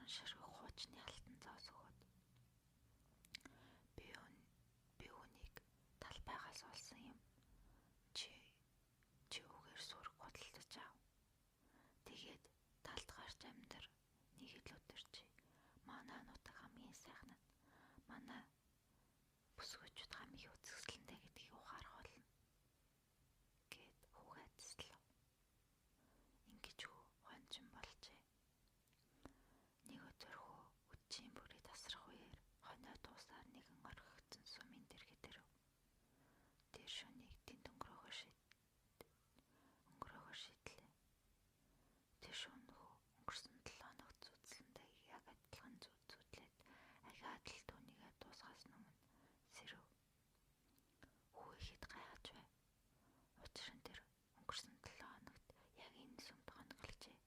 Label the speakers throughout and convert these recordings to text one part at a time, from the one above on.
Speaker 1: Цыган ширхэг хуучны алтан зоос өгөөд би үүнийг талбайгаас олсон юм. Чи чи үгээр сүрэг худалдаж ав. Тэгээд талд гарч амьдар нэг л өдөр чи манай нутаг хамгийн сайхан нь манай бүсгүйчүүд хамгийн үзэсгэлэнтэй гэдгийг ухаарах болно гэд хүүгээ цэслэв. Ингэж хүү хончин болжээ. Нэг өдөр хүү үдчийн бүрий тасрах үеэр хонио дуусаар нэгэн орхигдсон сумын дэргэд ирэв. Тэр шөнийг тэнд өнгөрөөхөөр шийдлээ. Тэр шөнө хүү өнгөрсөн 7 хоногт зүйцлэнтэй яг адилхан зүйд зүүдлээд ахиад л түүнийгээ дуусгаас өмнө сэрэв. Хүү ихэд гайхаж байв. Учир нь тэр өнгөрсөн 7 хоногт яг энэ сүмд хоногложээ.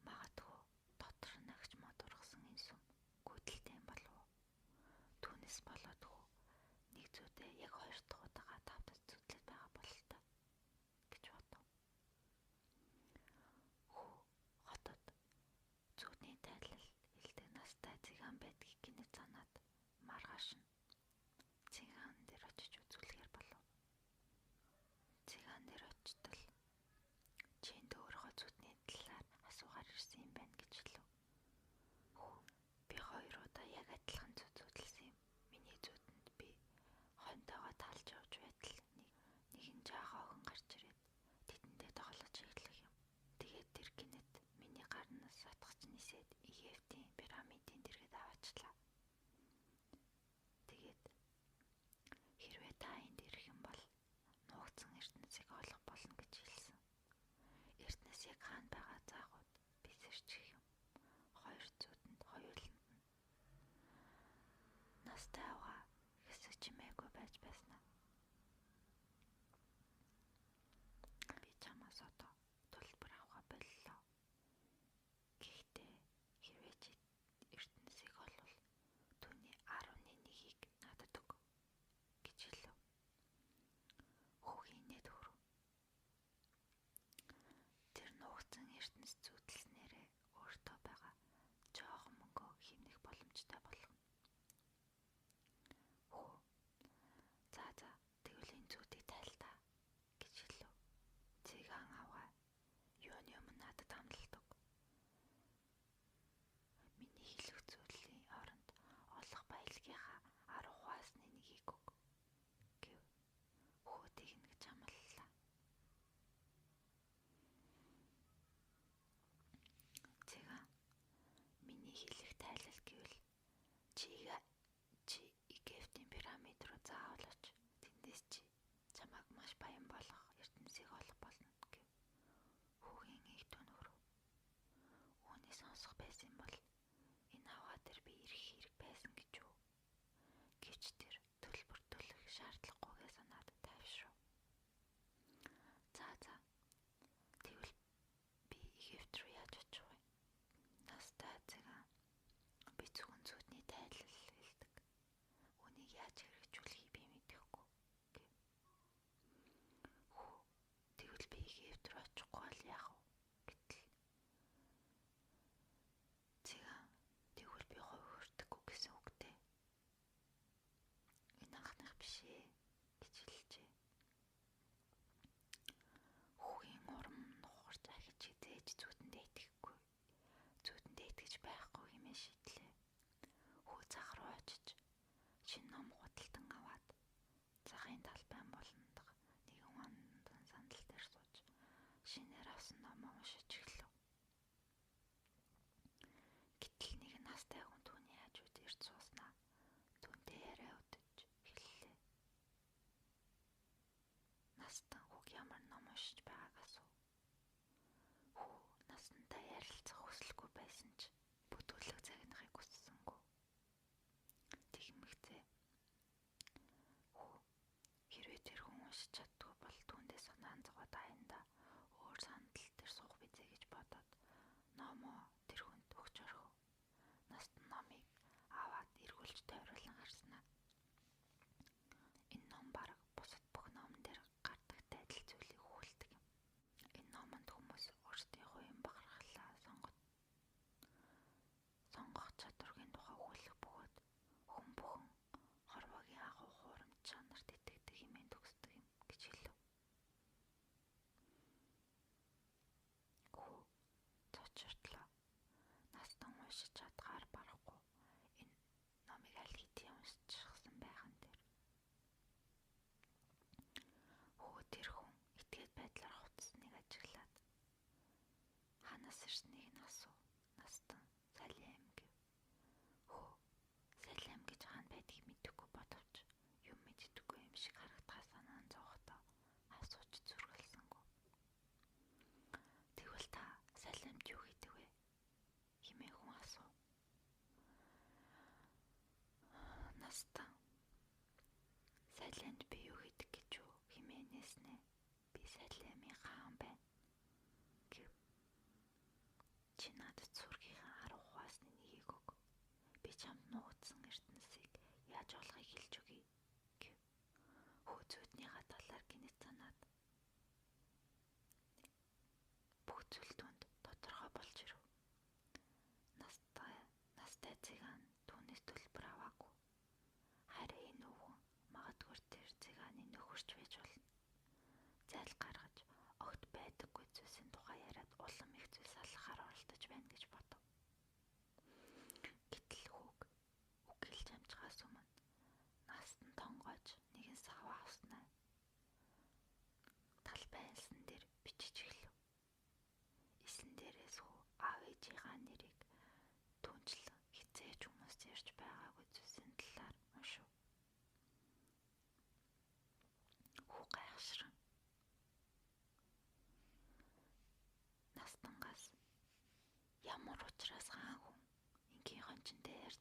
Speaker 1: Магадгүй дотор нь агч мод ургасан энэ сүм гүйдэлтэй юм болов уу? Түүнээс болоод хүү нэг зүйдээ яг хоёр дахь удаага тавтаж зүйдлээд байгаа бололтой гэж бодов. Хүү хотод зүүдний тайлал хэлдэг настай цыган байдгийг гинэт санаад маргааш нь цыган дээр очиж үзүүлэхээр болов. Цыган дээр очтол чинд өөрийнхөө зүүдний талаар асуугаар ирсэн юм байна гэж хэлв. Хүү би хоёр удаа яг адилхан зүүд зүүдэлсэн юм. Миний зүүдэнд би хоньтойгоо талж явж байтал нэг нэгэн жаахан охин гарч ирээд тэдэндээ тоглож эхлэх юм. Тэгээд тэр гинэт миний гарнаас сатгч нисээд Египтийн пирамидын дэргэд аваачлаа. Тэгээд хэрвээ та энд ирэх юм бол нуугдсан эрдэнэсийг олох болно гэж хэлсэн. Эрдэнэс яг хаана байгаа заагууд би сэрчих юм. Хоёр зүүдэнд хоёуланд нь. Настай аваа хэсэг чимээгүй байж байснаа. Би чамаас одоо төлбөр авахаа боллоо. Гэхдээ хэрвээ чи эрдэнэсийг олвол түүний 10-ны 1-ийг надад өг гэж хэлв. Хүүгийн инээд хөрөв. Тэр нуугдсан эрдэнэс зүйдлснээрээ өөртөө байгаа жоохон мөнгөө хэмнэх боломжтой болгоно. Хүү. За за тэгвэл энэ зүйдийг тайл та гэж хэлв. Цыган аваа. Юуны өмнө надад амлалт өг. Миний хэлэх зүйлийн оронд олох баялагийнхаа 10 хуваасны нэгийг өг гэв. Хүү тэгнэ гэж амлалаа. Цыган миний хэлэх тайлал гэвэл чи чи Египтийн пирамид руу заавал оч. Тэндээс чи чамайг маш баян болгох эрдэнэсийг олох болно гэв. Хүүгийн эгдүүн хөрөв. Үүнийг сонсох байсан бол энэ аваа дээр би ирэх хэрэг байсан гэж үү? Гэвч тэр төлбөр төлөх шаардлагагүйгээ санаад тайвшрав. За за. Тэгвэл би Египт рүү яаж очих вэ? Настай цыган би зөвхөн зүүдний тайлал хэлдэг. Үүнийг яаж хэрэгжүүлэхийг би мэдэхгүй гэв. Хүү тэгвэл би Египт рүү очихгүй бол яах вэ? Гэтэл цыган тэгвэл би хувь хүртэхгүй гэсэн үгтэй. Энэ анхных биш ээ.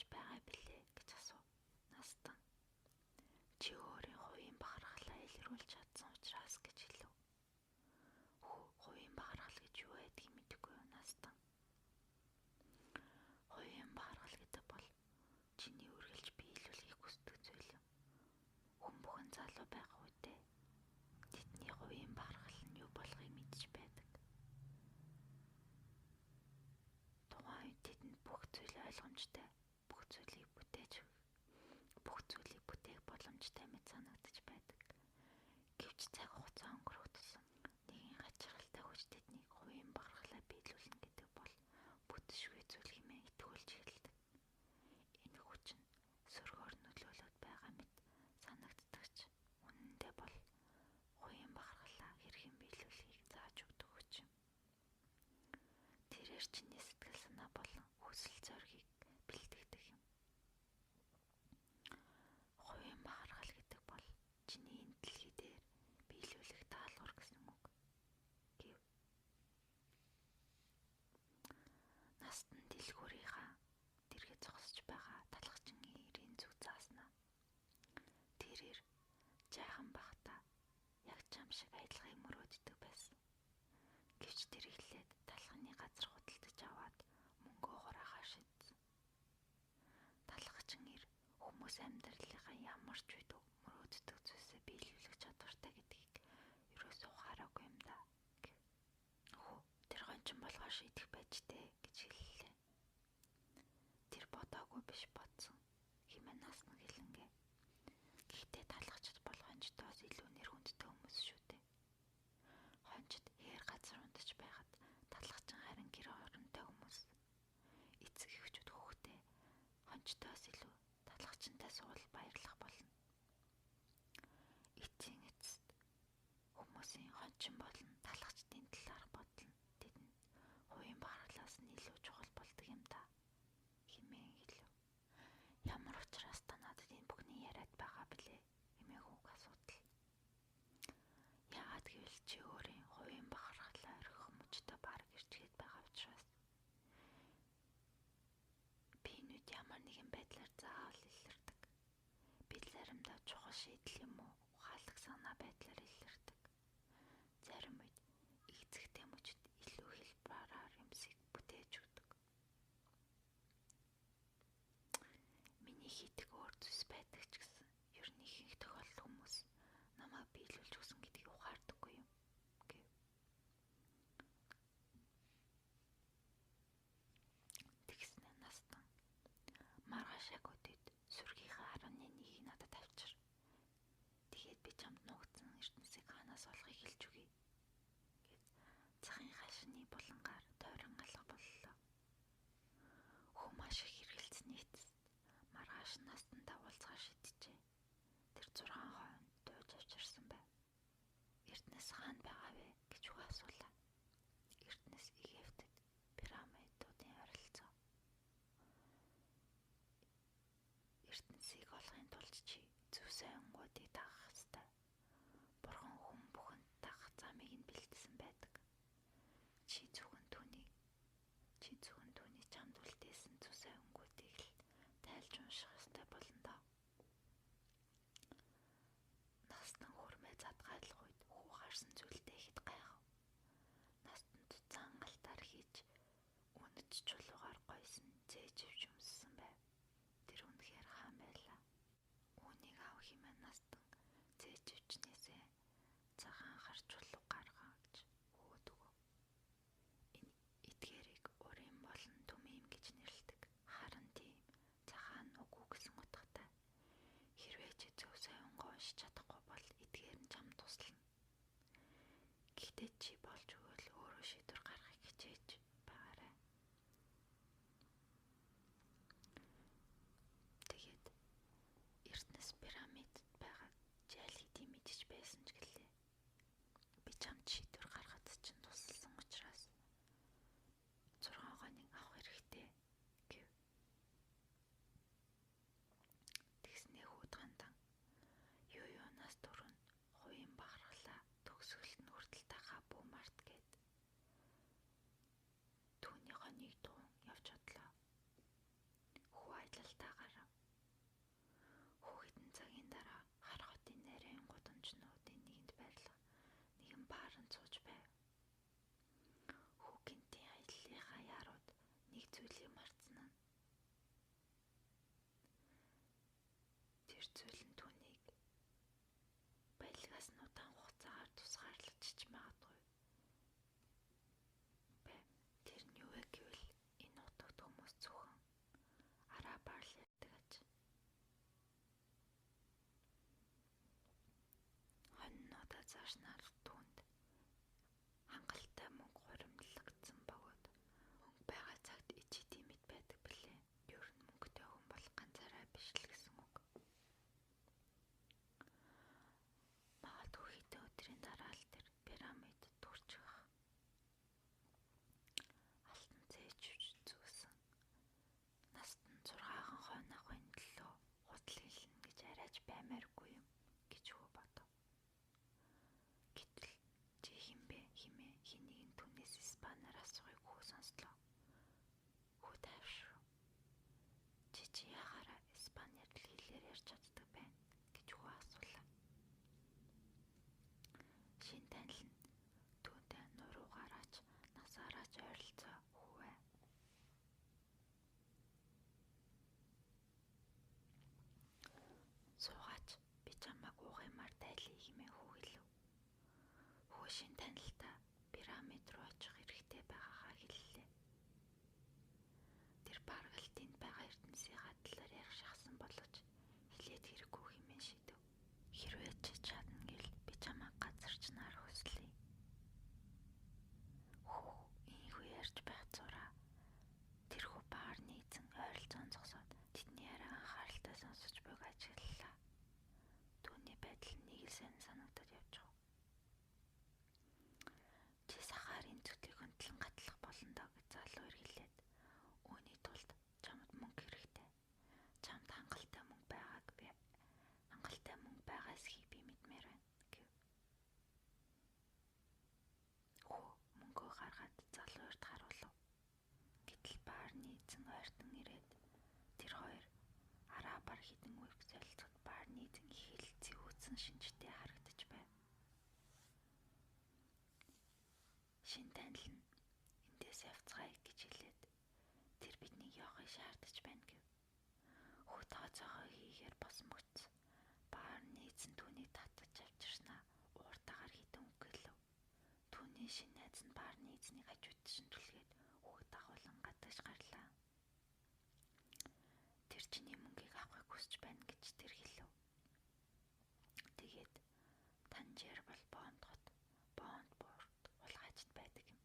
Speaker 1: болж байгаа билээ гэж асуув. Настан чи өөрийн хувийн бахархлаа илрүүлж чадсан учраас гэж хэлв. Хүү хувийн бахархал гэж юу байдгийг мэдэхгүй юу Настан? Хувийн бахархал гэдэг бол чиний үргэлж биелүүлэхийг хүсдэг зүйл юм. Хүн бүхэн залуу байгаа үедээ тэдний хувийн бахархал нь юу болохыг мэдж байдаг. Тухайн үед тэдэнд бүх зүйл ойлгомжтой, бүх зүйлийг бүтээж бүх зүйлийг бүтээх боломжтой мэт санагдаж байдаг. Гэвч цаг хугацаа өнгөрөх тусам нэгэн хачирхалтай хүч тэднийг хувийн бахархлаа биелүүлнэ гэдэг бол бүтшгүй зүйл хэмээн итгүүлж эхэлдэг. Энэ хүч нь сөргөөр нөлөөлөд байгаа мэт санагддаг ч үнэндээ бол хувийн бахархлаа хэрхэн биелүүлэхийг зааж өгдөг хүч юм. Тэрээр чиний сэтгэл санаа болон хүсэл зоригийг бэлтгэдэг юм. Хувийн бахархал гэдэг бол чиний энэ дэлхий дээр биелүүлэх даалгавар гэсэн үг гэв. Настан дэлгүүрийнхаа дэргэд зогсож байгаа талхчин эрийн зүг зааснаа. Тэрээр жаахан байхдаа яг чам шиг ажиллахыг мөрөөддөг байсан. Гэвч тэр эхлээд талхны газар худалдаж аваад мөнгөө хураахаар шийдсэн. Талхчин эр хүмүүс амьдралынхаа ямар ч үед мөрөөддөг зүйлсээ биелүүлэх чадвартай гэдгийг ерөөсөө ухаараагүй юм да гэв. Хүү тэр гончин болгоо шийдэх байж тээ гэж хэллээ. Тэр бодоогүй биш бодсон хэмээн насна хэлэнгээ. Гэхдээ талхчид бол хончдоос илүү нэр хүндтэй хүмүүс шүү дээ. Хончид хээр газар унтаж байхад талхчин харин гэр оронтой хүмүүс. Эцэг эхчүүд хүүхдээ хончдоос илүү талхчинтай суул баярлах болно. Эцсийн эцэст хүмүүсийн хончин болон талхчдын талаарх бодол нь тэдэнд хувийн бахархлаас нь илүү чухал болдог юм да хэмээн хэлв. Ямар учраас та надад энэ бүхний яриад байгаа билээ хэмээн хүүг асуудал. Яагаад гэвэл чи өөрийн хувийн бахархлаа орхих мөчтө бараг ирчгээд байгаа учраас. Би энэ үед ямар нэгэн байдлаар заавал илэрдэг. Би заримдаа чухал шийдэл юм уу ухаалаг санаа байдлаар илэрдэг. Зарим үед эцэгтэй мөчид илүү хэлбараар юмсыг бүтээж өгдөг. Миний хийдэг өөр зүйлс байдаг ч гэсэн ер нь ихэнх тохиолдолд хүмүүс намайг биелүүлж өгсөн гэдгийг ухаардаггүй юм гэв. Тэгснэ настан маргааш яг өдөд сүргийнхээ 11-ийг надад авчир. Тэгээд би чамд нуугдсан эрдэнэсийг хаанаас олохыг хэлж өгье гэд цахын хашны булангаар тойрон алга боллоо. Хүү маш их хэргэлцсэний эцэст маргааш настантаа уулзахаар шийджээ. Тэр 6 хойно дууж авчирсан байв. Эрдэнэс хаана байгаа вэ гэж хүү асуулаа. Эрдэнэс Египтэд пирамидуудын ойролцоо. Эрдэнэсийг олохын тулд чи зөв сайнгуудыг дагах ёстой. Бурхан хүн бүхэнд дагах замыг нь бэлдсэн байдаг. Чи зөвхөн түүний чамд үлдээсэн зөв сайнгуудыг л тайлж унших ёстой болно доо. Настан хөрмөө задгайлах үед хүү харсан зүйлдээ хэд гайхав. Настан цуцаан галтаар хийж үнэт чулуугаар гойсон зээжвч өмссөн байв. Тэр үнэхээр хаан байлаа. Үүнийг ав хэмээн настан зээжвчнээсээ цагаан хар чулуу гаргаж хөөд өгөв. Энэ эдгээрийг урим болон түмэм гэж нэрлэдэг. Харин тийм цагаан үгүй гэсэн утгатай. Хэрвээ чи зөв савингоо уншиж чадахгүй бол эдгээр нь чамд туслана. Гэхдээ чи болж өгвөл өөрөө шийдвэр гаргахыг хичээж байгаарай. Тэгээд Эрдэнэс пирамидд байгаа жаал хэдий мэдэж байсан ч гэлээ. Би чамд шийдвэр гаргахад чинь тусалсан учраас 6 гоныг авах хэрэгтэй гэв. Тэгснээ хүүд гандан юу юунаас түрүүн хувийн бахархлаа төгсгөлт нь хүртэл дагаа бүү мартаа. Хүү шин танилтаа пирамид руу очих хэрэгтэй байгаагаа хэллээ. Тэр бараг л тэнд байгаа ертөнцийнхаа талаар ярих шахсан боловч хэлээд хэрэггүй хэмээн шидэв. Хэрвээ чи чадна гэл би чамайг газарчнаар хүслээ. Хүү ийхүү ярьж байх зураа тэрхүү баарны эзэн ойролцоон зогсоод тэдний яриаг анхааралтай сонсож буйг ажиглалаа. Түүний байдал нэг л сайн санагдаад явж байгаа. Чи сахарын зүйлийг хөндлөн гатлах болно доо гэж залуу эргэлээд үүний тулд чамд мөнгө хэрэгтэй. Чамд хангалттай мөнгө байгааг би хангалттай мөнгө байгаа эсхийг би мэдмээр байна гэв. Хүү мөнгөө гаргаад залуу урд харуулв. Гэтэл баарны эзэн ойртон ирээд тэр хоёр арабар хідэн үег солилцоход баарны эзэн их л зэвүүцэн шинжтэй харагдаж байв. Шин танил нь эндээс явцгаая гэж хэлээд тэр биднийг явахыг шаардаж байна гэв. Хүү тооцоогоо хийхээр бос мөц. Баарны эзэн түүнийг татаж авчирснаа ууртаагаар хідэн үг гэлв. Түүний шин найз нь баарны эзнийг хажууд шин түлхээд хүүг дагуулan гадагш гарлаа. Тэр чиний мөнгийг авахыг хүсэж байна гэж тэр хэлв. Тэгээд Танжер бол Бонд хот, Бонд буурт хулгайчд байдаг юм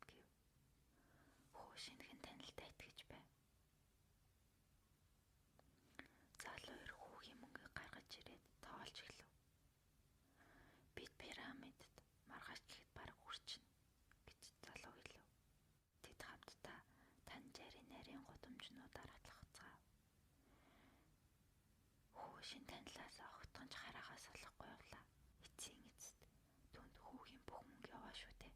Speaker 1: гэв. Хүү шинэхэн танилтаа итгэж байв. Залуу эр хүүгийн мөнгийг гаргаж ирээд тоолж эхлэв. Бид пирамидд маргааш гэхэд бараг хүрчинэ гэж залуу хэлв. Тэд хамтдаа Танжерийн нарийн гудамжнуудаар атлахцгаав. Хүү шин танилаас огтхон ч хараагаа салахгүй явлаа. Эцсийн эцэст түүнд хүүгийн бүх мөнгө яваа шүү дээ.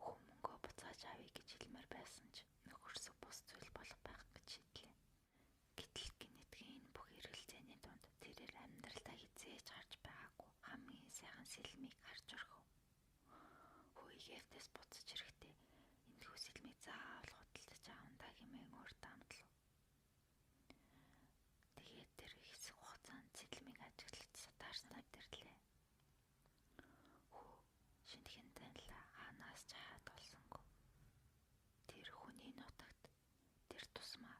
Speaker 1: Хүү мөнгөө буцааж авъя гэж хэлмээр байсан ч нөхөрсөг бус зүйл болох байх гэж шийдлээ. Гэтэл гинэтгийн энэ бүх эргэлзээний дунд тэрээр амьдралдаа хизээж харж байгаагүй хамгийн сайхан сэлмийг харж орхив. Хүү Египтээс буцаж ирэхдээ энэхүү сэлмийг заавал худалдаж авна даа хэмээн өөртөө амтлав. Тэгээд тэр хэсэг хугацаанд сэлмийг ажиглаж сатаарснаа мэдэрлээ. Хүү шинэхэн танилаа хаанаас ч хаад олсонгүй. Тэр хүний нутагт тэр тусмаа